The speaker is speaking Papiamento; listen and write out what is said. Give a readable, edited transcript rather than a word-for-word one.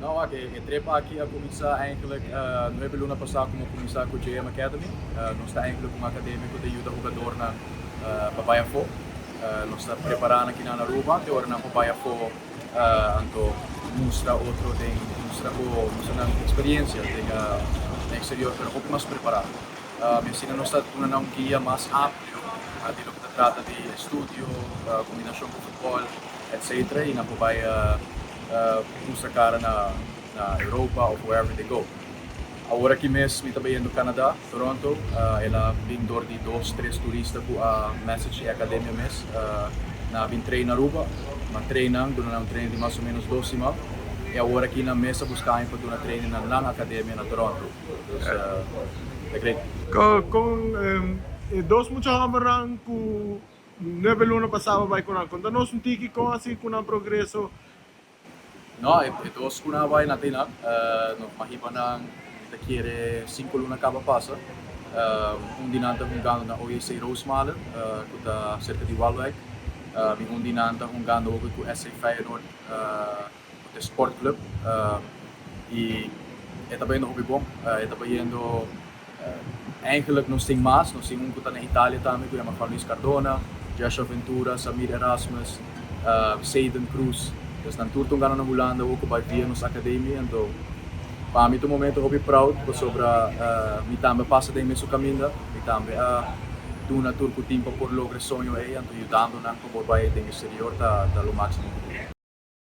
No, wak, e trip aki a cuminsa eigenlijk 9 luna pasa cu a cuminsa cu JM Academy. Nos ta eigenlijk un academia cu ta yuda hungadornan pa bay afo. Nos ta preparando aki na Aruba, te ora nan pa bay afo, anto mustra otro den mustra bo mustra nan experiencia den exterior, pero hopi mas prepara. Asina nos ta duna un guia mas amplio di loke ta trata di estudio, combinacion cu futbol, etc. Y nan por bay mustra cara na Europa of wherever they go. Awor aki mes mi ta bayendo Canada, Toronto. El a bin door di dos, tres turista cu a message e academia mes. Nan a bin train na Aruba. M'a train nan, duna un training di mas o menos 2 siman. Y awor aki nan mes a busca pa duna training na nan academia na Toronto. Dus, ta great. Cu dos mucha hombernan cu 9 luna pasa a bay cu nan. Conta nos un tiki con asina cu nan progreso. No, e dos cu nan a bay na tina. No, m'a hiba nan ta kere 5 luna caba pasa. Un di nan ta hungando na OJC Roosmalen, cu ta cerca di Waalwijk. Y un di nan ta hungando ook cu SC Feyenoord, de sportclub. Y e ta bayendo hopi bon. E ta bayendo eigenlijk nos tin mas, nos tin un cu ta na Italia tambe, cu yama Juan Luis Cardona, Joshua Ventura, Samir Erasmus, Seiden Cruz. Dus nan tur ta hungando na Hulanda ook bay via nos academia. Anto, pa mi ta un momento hopi proud pasobra mi tambe pasa den mesun caminda, mi tambe a duna tur cu tin pa por logra soño ey, anto yudando nan pa por bay den exterior ta lo maximo.